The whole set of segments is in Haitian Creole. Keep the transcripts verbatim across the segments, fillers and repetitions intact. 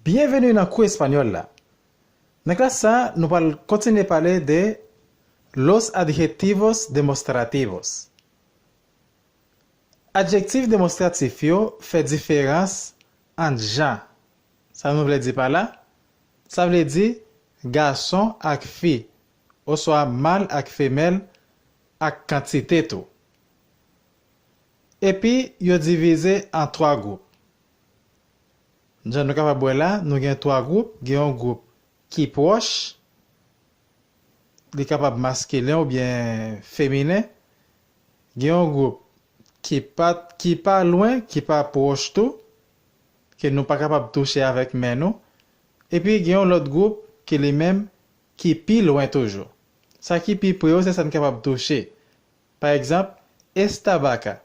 Byenveni nan kou espanyòl la. Nan klas sa, nou pral kontinye pale de los adjetivos demostrativos. Adjektif demonstratif yo fè diferans ant jan. Sa nou vle di pa la? Sa vle di gason ak fi, oswa mal ak femèl, ak kantite tou. Epi, yo divize an twa gwoup. Jan nou kapab wè la, nou gen twa gwoup. Gen yon gwoup ki pwòch, li kapab maskilen oubyen feminen. Gen yon gwoup ki pa, ki pa lwen, ki pa pwòch tou, ke nou pa kapab touche avèk men nou. Epi gen yon lòt gwoup ki li menm ki pi lwen toujou. Sa ki pi pre yo, se sa n kapab touche. Pa egzanp, esta vaca.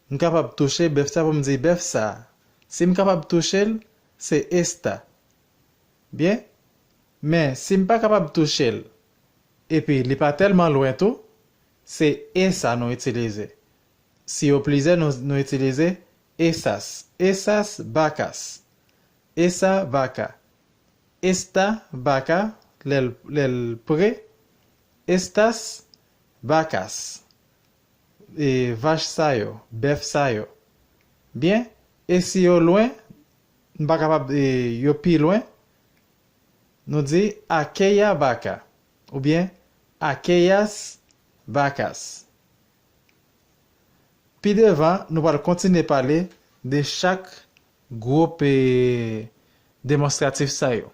M kapab touche bèf sa pou m di bèf sa. Si m kapab touche l, se esta. Byen? Men, si m pa kapab touche l, epi li pa tèlman lwen tou, se esa nou itilize. Si yo plizyè, nou, nou itilize esas. Esas vacas. Esa vaca. Esta vaca, lè l, lè l pre. Estas vacas. E, vach sa yo, bèf sa yo. Byen, e si yo lwen, m pa kapab, e, yo pi lwen, nou di aquella vaca, oubyen aquellas vacas. Pi devan, nou pral kontinye pale de chak gwoup, e, demonstratif sa yo.